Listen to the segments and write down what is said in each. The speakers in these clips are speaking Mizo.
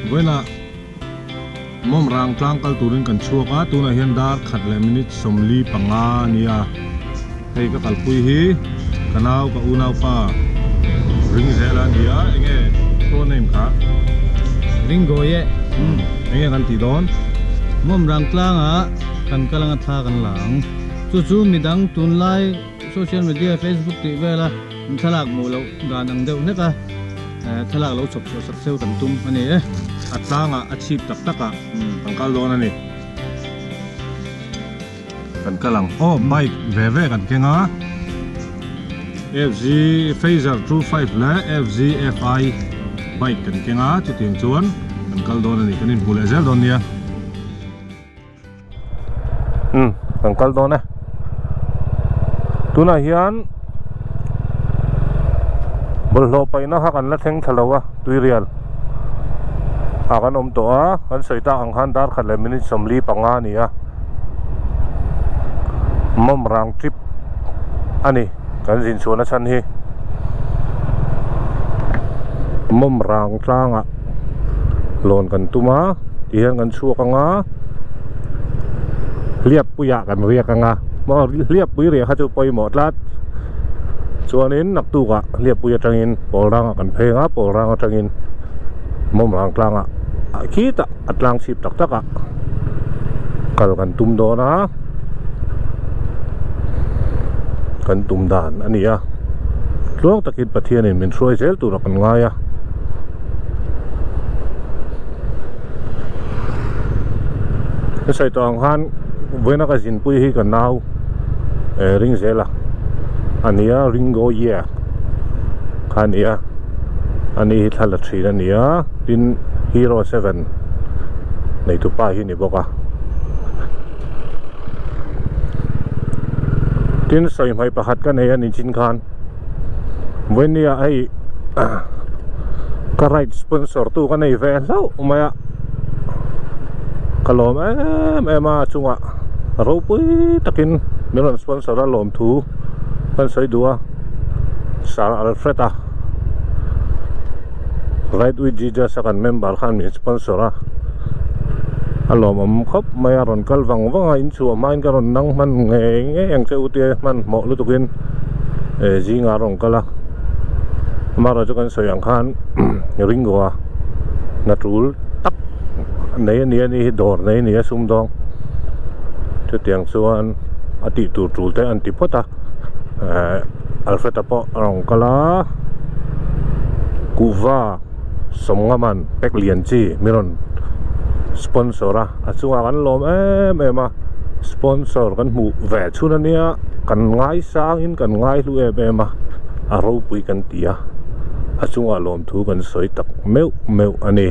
Vawiinah Mawmrang tlang kal turin kan chhuak a, tunah hian dar khat leh minute 45 a ni a. Hei ka kalpui hi ka nau ka unaupa ring zel a ni a, enge phone name kha? Ringgawi e. Enge kan tih dawn? Mawmrang tlangah kan kal anga thla kan la ang. Chu chu midang tunlai social media facebook tih vela thlalak hmuh loh dan ang deuh hlek a thlalak lo chhawp chhuah sak cheu kan tum a ni e. A tlangah a chhip tak takah kan kal dawn a ni. Kan kal ang. Aw bike ve ve kan keng a. FZ Fazer 25 leh FZ FI bike kan keng a chutiang chuan kan kal dawn a ni. Kan inhmu leh zel dawn nia. Umm kan kal dawn e. Tunah hian bawlhhlawh paihna kha kan la thleng thla lo a tuirial ah kan awm tawh a kan sawi tak ang khan dar khat leh minute 45 a ni a mawmrang trip a ni kan zin chhuahna chhan hi mawmrang tlangah lawn kan tum a tihian kan chhuak ang a hliappuiah kan riak ang a maw hliappui riah kha chu pawimawh tlat chuanin naktukah hliappui atangin pawl rangah kan phei ang a pawl rang atangin mawmrang tlangah ah khitah a tlang chhip tak tak ah kal kan tum dawn a kan tum dan a ni a tluang takin Pathianin min hruai zel tur a kan ngai a. Ka sawi tawh ang khan vawiina ka zinpui hi ka nau eh ring zel a a ni a Ringo Ye kha a ni a ani hi thla la thin a ni a tin Hero 7 neitu pa hi a ni bawk a tin sawi hmai pakhat ka nei a ni chin khan. Vawinia hei ka ride sponsor tu ka nei ve hlauh mai a ka lawm em em a chungah ropui takin min rawn sponsor a lawm thu kan sawi duh a Sir Alfred a Ride with Jesus a kan member khan min sponsor a a lawmawm khawp mai a rawn kal vang vang a inchhuah hmain ka rawn nang hman ngei ngei ang che u tia hmanhmawh lutukin eh zingah a rawn kal a amaherawhchu chu kan sawi ang khan ringo a hna tul tak nei a ni a ni hi dawr nei a ni a sumdawng chutiang chuan a tih tur tul te an ti phawt a eh Alfred-a pawh a rawn kal a kuhva sawmngaman pack lian chi min rawn sponsor a a chungah kan lawm em em a sponsor kan hmuh ve chhun a nia kan ngai sang in kan ngai hlu em em a a ropui kan ti a a chungah lawmthu kan sawi tak meuh meuh a ni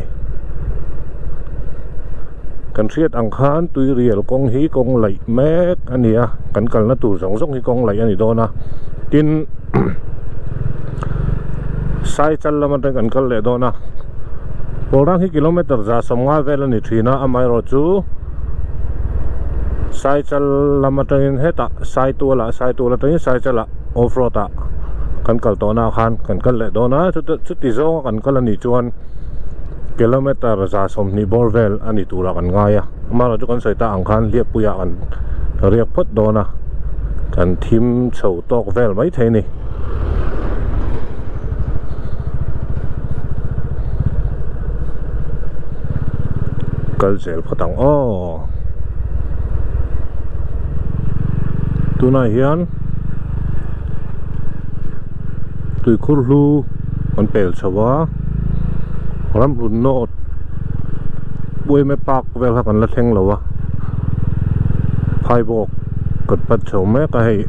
kan hriat ang khan tuirial kawng hi kawng laih mek a ni a kan kalna tur zawng zawng hi kawng laih a ni dawn a tin Saichal lam atang kan kal leh dawn a Pawlrang hi kilometer 150 vel a ni thin a amaherawhchu Saichal lam atangin hetah Saitualah Saitual atangin Saichalah off road ah kan kal tawh na khan kan kal leh dawn a chuti zawnga kan kal a nih chuan kilometer 120 bawr vel a ni turah kan ngai a amaherawhchu kan sawi tak ang khan hliappuiah kan riak phawt dawn a kan thim chho tawk vel mai thei a ni. Kal zel phawt ang aw tunah hian tuikhur hlu kan pel chho a ramhlun nawt uaime park vel kha kan la thleng lo a phaibawk kan pan chho mek a hei.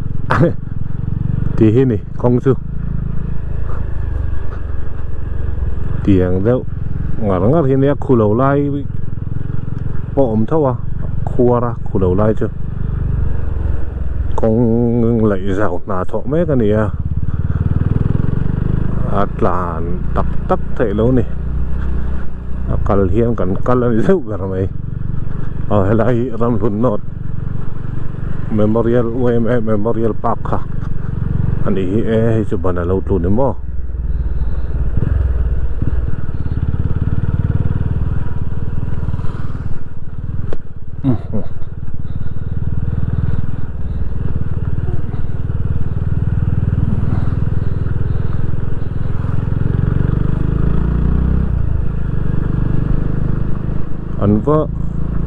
Tih hi ni kawng chu tiang deuh ngar ngar hi nia khu lo lai pawh awm tho a khuar a khu lo lai chu kawng laih zau hna thawh mek a ni a a tlan tak tak theih lo ni a kal hian kan kal a ni deuh ber mai aw helai hi ramhlun nawt. Memorial UMA Memorial Park kha a nih hi e hei chu ban a lo tlu ni maw. An va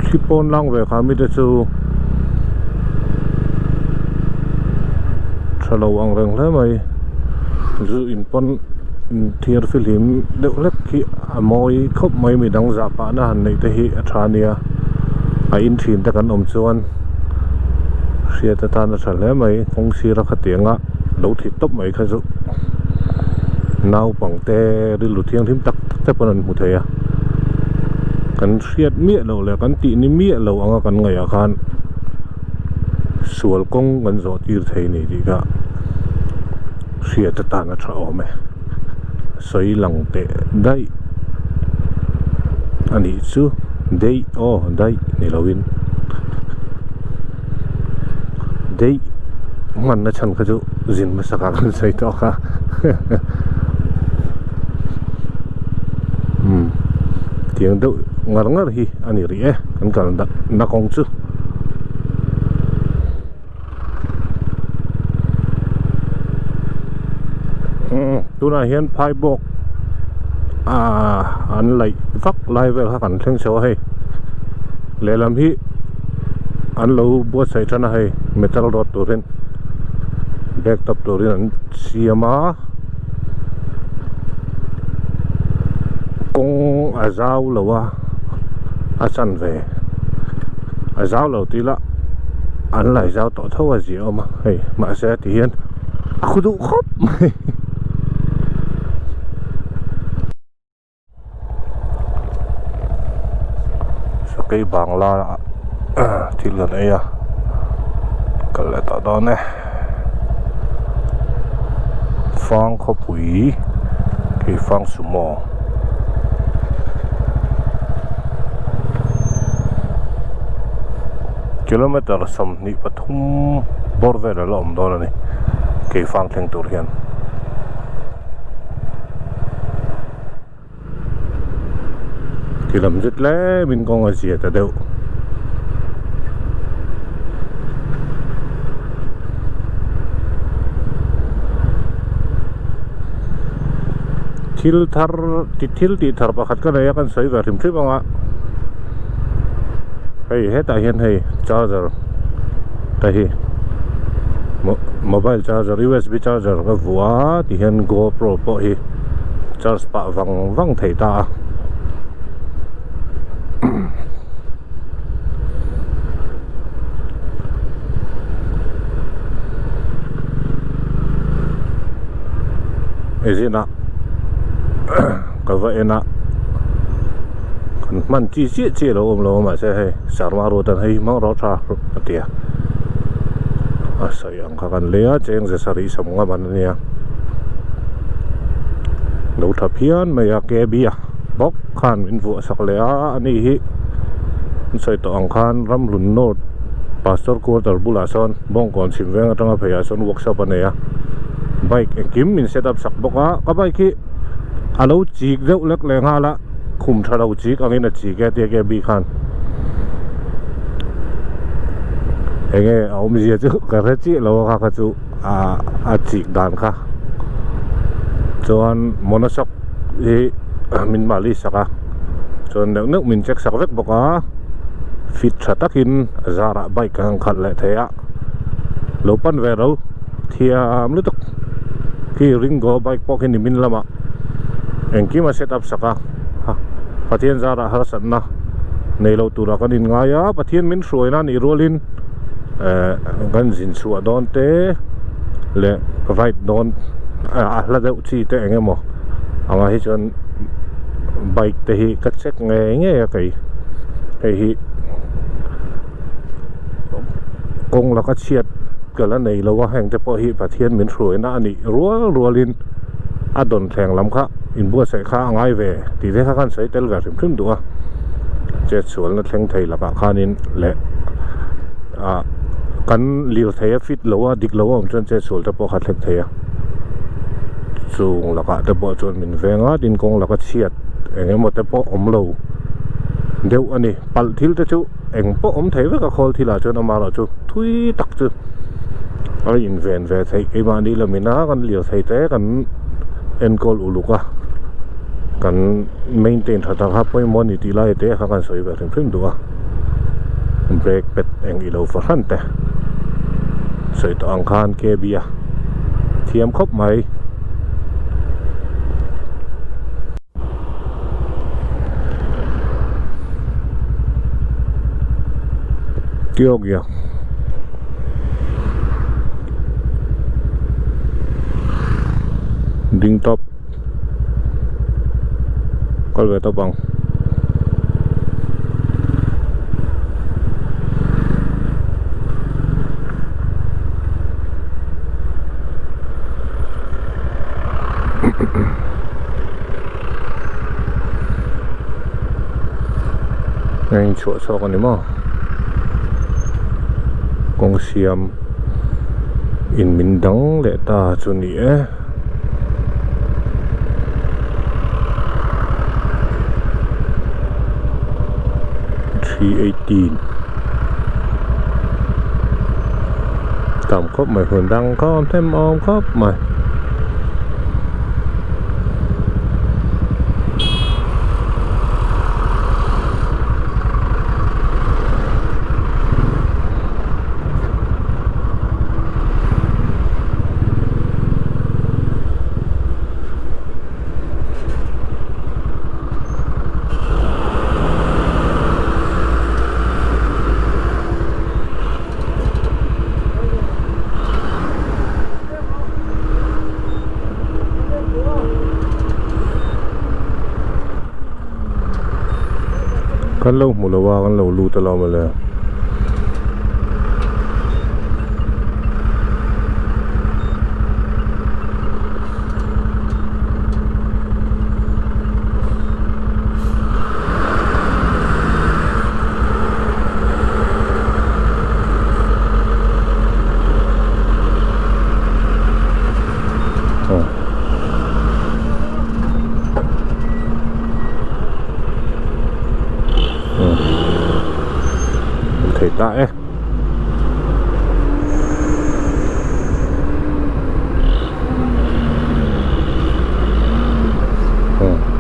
thli pawn lang ve kha mite chu tha lo ang reng hle mai zu in pawn thiar fihlim deuh hlek hi a mawi khawp mai midang zah pah na han neih te hi a tha ania a in thin te kan awm chuan hriat atan a tha hle mai kawng sira khatianga lo thih tawp mai kha chu naupang te rilru thianghlim tak tak te pawn an hmu thei a kan hriat miah loh leh kan tih ni miah loh anga kan ngaih ah khan sual kawng kan zawh tir thei a ni tih kha hriat atan a tha awm e sawi lang teh daih a nih chu daih aw daih ni lovin daih hmanna chhan kha chu zin hmasa kha kan sawi tawk a umm tiang deuh ngar ngar hi a ni rih e kan kal na kawng chu. Tunah hian phai bawk ah an laih vak lai vel kha kan thleng chho a hei lehlam hi an lo buatsaih tan a hei metal road turin back top turin an siam a kawng a zau lo a a chanve a zau lo tih lah an lai zau tawh tho a zia awm a hei mahse ti hian a khu duh khawp mai. Sakei bangla ah thil kan ei a kal leh tawh dawn e fang khawpui keifang sumo. Kilometer 23 bawr vel a la awm dawn a ni keifang thleng tur hian. Ti lam zet tlem in kawng a zia ta deuh. Thil thar ti thil tih thar pakhat ka nei a kan sawi ve hrim hrim ang a hei hetah hian hei charger te hi mobile charger usb charger ka vuah a ti hian gopro pawh hi charge pah vang vang thei ta a. Ezinah ka va en a kan hman chi chiah chiah lo awm lo a mahse hei sarma road an hei hmang rawh tha a ti a a sawi ang kha kan lei a cheng ze sarih sawm ngam an ania lo tha phian mai a kb a bawk khan min vuah sak leh a ani hi an sawi tawh ang khan Ramhlun North Pastor Quarter bulah sawn Bawngkawn chhim veng atanga pheiah sawn workshop a nei a bike engkim min set up sak bawk a ka bike hi a lo chik deuh lek leh nghal a khum tha lo chik angin a chik e tia kb khan enge a awmzia chu ka hre chiah lo a kha kha chu a chik dan kha chuan monoshock hi min mahli sak a chuan neuh neuh min check sak vek bawk a fit tha takin a zarah bike ka han khalh leh thei a lo pan ve ro thiam lutuk khi ringo bike pawh khi nimin lamah engkim a set up sak a Pathian zarah harsatna nei lo turah kan inngai a Pathian min hruaina anih rualin eh kan zin chhuah dawn te leh ride dawn a hla deuh chi te eng emaw anga hi chuan bike te hi ka check ngei ngei a kei hei hi kawng laka chhiat ka la nei lo a heng te pawh hi Pathian min hruaina a nih rual rualin a dawn thleng lam kha inbuatsaih kha a ngai ve tih te kha khan sawi tel ve hrim hrim duh a chetsualna thleng thei lakah khanin leh ah kan lirthei a fit lo a dik lo a awm chuan chetsual te pawh kha thleng thei a chung lakah te pawh chuan min veng a tin kawng laka chhiat eng emaw te pawh awm lo deuh a ni palh thil te chu. eng pawh awm thei vek a khawl thil ah chuan amaherawh chu thui tak chu a inven ve theih keimahni lamin a kan lirthei te kan enkawl uluk a kan maintain tha tak a pawimawh a ni tih lai te kha kan sawi ve hrim hrim duh a brake pad eng ilo fahran te sawi tawh ang khan K B a thiam khawp mai. Georgia ding tawp kal ve tawp ang. A inchhuah chhuak a ni maw kawng siam in min dang leh ta chu ni e. 318 Tam khawp mai hun dang khawm them awm khawp mai. Kan lo hmu lo a kan lo lut alawm mawle. Thei ta e.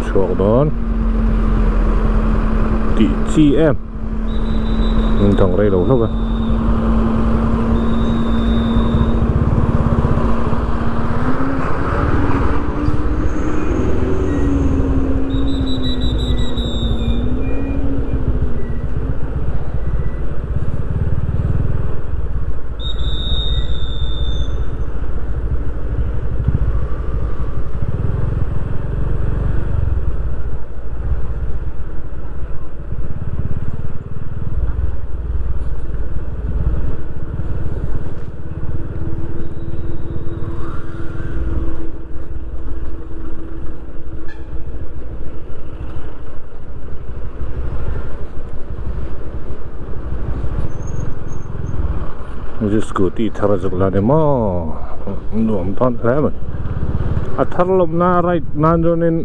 Chhuak dawn tih chi em dang rei lo hlauh e. Scooty thar a zuk la ni maw nuam dawn hle mai a thar lawmna ride nan chuanin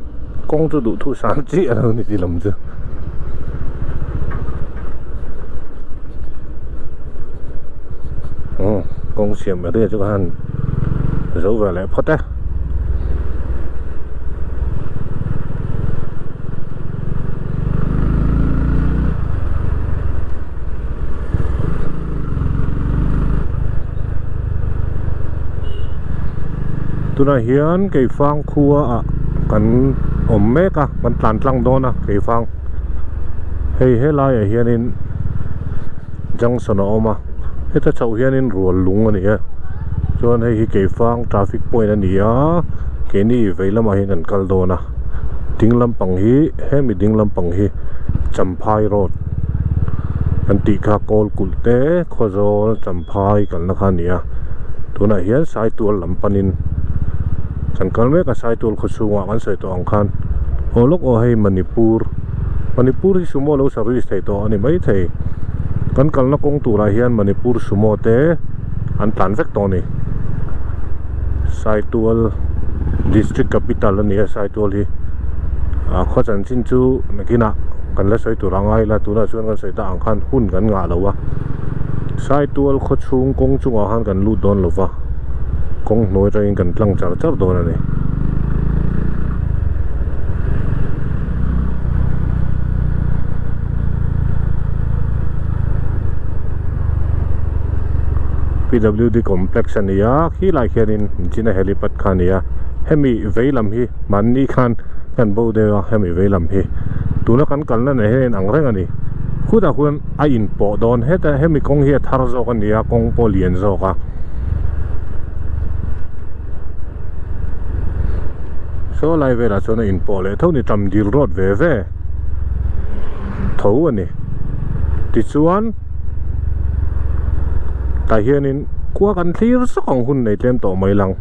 kawng chu duh thu san chiah a lo ni tih lam chu. Kawng siam area chu khan zo ve leh phawt e. Tunah hian Keifang khua ah kan awm mek a kan tlan tlang dawn a Keifang hei helai ah hianin junction a awm a heta chhoh hianin rual lung a ni a chuan hei hi Keifang traffic point a ni a keini vei lamah hian kan kal dawn a ding lampang hi hemi ding lampang hi Champhai road an tih kha kawl kulh te Khawzawl Champhai kalna kha a ni a tunah hian Saitual lam panin kan kal mek a Saitual khaw chhungah kan sawi tawh ang khan aw lawk aw hei Manipur Manipur hi sumo lo service thei tawh a ni maithei kan kalna kawng turah hian Manipur sumo te an tlan vek tawh a ni Saitual district capital a ni a Saitual hi ah khaw chanchin chu nakinah. kan la sawi tur a ngai la tunah chuan kan sawi ta ang khan hun kan ngah lo a Saitual khaw chhung kawng chungah khan kan lut dawn lo va kawng hnuai atangin kan tlang char char dawn a ni. P_W_D complex a ni a khilai khianin china helipad kha a ni a hemi vei lam hi mahni khan kan bo deuh a hemi vei lam hi tuna kan kalna nen hian a inang reng a ni khutah khuan a inpawh dawn heta hemi kawng hi a thar zawk a ni a kawng pawh lian zawk a saw lai velah chuan a inpawh leh tho ni tam dil road ve ve tho a ni tichuan tah hianin khua kan thlir zawk ang hun nei tlem tawh mai lang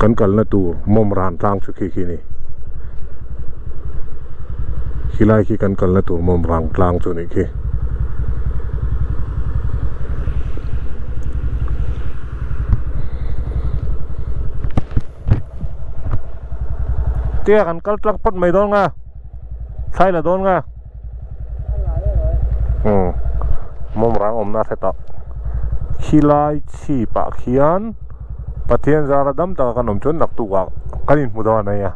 kan kalna tur mawm ran tlang chu khi khi a ni khilai khi kan kalna tur mawm rang tlang chu a nih khi. Tia kan kal tlang phawt mai dawn nga thlai la dawn nga umm mawm rang awmna a hre tawh khilai chhip ah khian Pathian zara dam taka kan awm chuan naktuk ah kan inhmu dawn a nia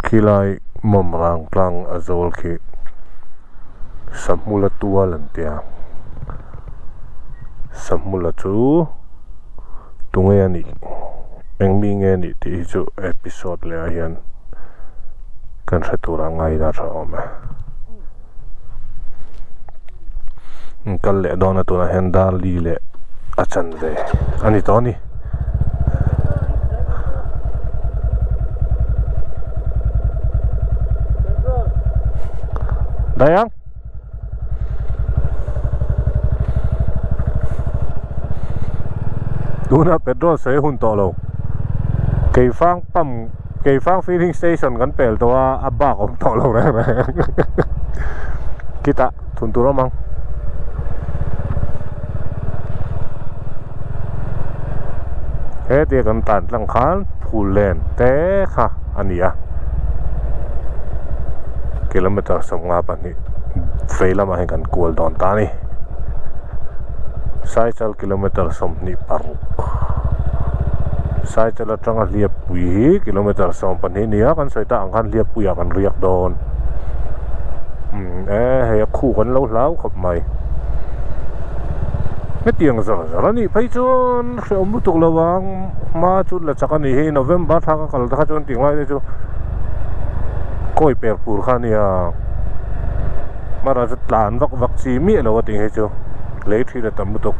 Khilai mawm rang tlang a zawl khi Sahmula tual an tia Sahmula chu tunge a nih eng mi nge a nih tih hi chu episode leh ah hian kan hre tur a ngai la tha awm e. Kal leh dawn a tunah hian Dali leh a chanve a ni tawh a ni. Dayang Tuna petrol sawi hun tawh lo Keifang pump Keifang filling station kan pel tawh a a bak awm tawh lo reng reng Khitah thun tur awm ang. He tia kan tan tlang khan phul len te kha a ni a kilometer 52 vei lamah hian kan kual dawn ta a ni Saichal kilometer 26 Saichal atanga Hliappui hi kilometer 12 a ni a kan sawi tak ang khan Hliappuiah kan riak dawn umm e hei a khu kan lo hlau khawp mai. Hetiang zar zar a nih phei chuan hrehawm lutuk lo ang hma chu la chak a nih hi November thla ka kal te kha chuan tih ngai te chu kawi per pur kha a nia hmarah chu tlan vak vak chi miah lo a tih hi chu lei thil a tam lutuk.